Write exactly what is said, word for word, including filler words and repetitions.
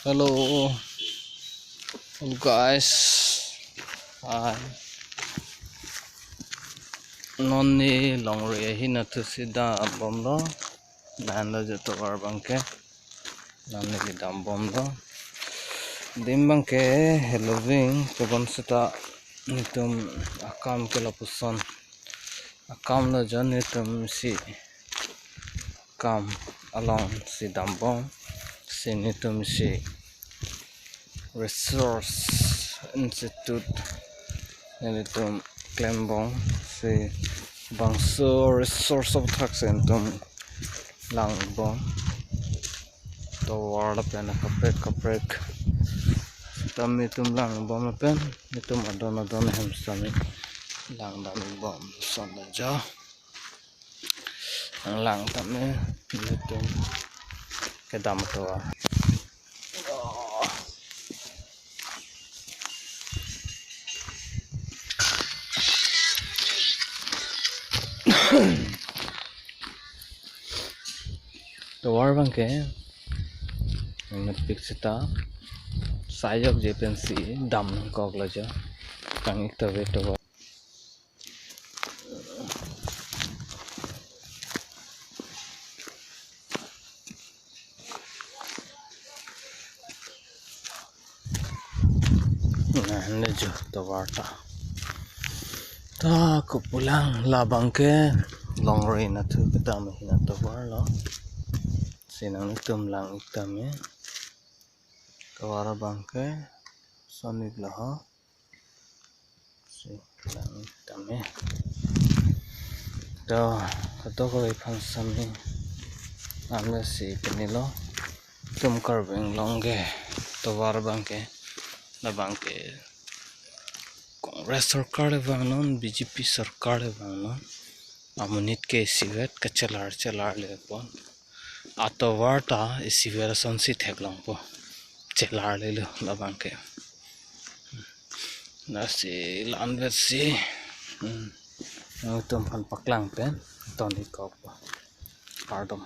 Hello, hello guys. Hi. Non ne longri ahin athusi dambomlo. Lahenlo jo tovar abangke. Non ne kedambomlo. Adim abangke heloving, kebon seta netum akam ke lapuson. Akamlo jo netum si kam alongsi dambom, si netum si resource institute netum klembom, si bangso resource aputhak si netum langbom. Tovar lapen kaprek kaprek tam netum langbom lapen netum adon adon hem sami langdambom sonlo jo. Nanglang tame netum kedam tovar. Tovar abangke nangpik seta sai jokje pensi dam nangkoklo jo. Kangik ta ave tovar. Lahenlo jo tovar ta. Ta kopulang, labangke longri nathu kedam ahin atovarlo. Si nangtum lang-ik tame. Tovar abangke son-iklo ho. Si lang-ik tame. To, kadokave aphan sami. Amle si pinilo. Netum Karbi Anglong ke tovar abangke, labangke Congress sorkar le vangnon, B J P sorkar le vangnon, amonit ke isivet kachelar chelar le pon. Atovar ta isivet asonsi theklongpo. Chelar lelo labangke. Lasi la-anvet si, hmm, netum aphan paklang pen ton-ik kokpo. Kardom.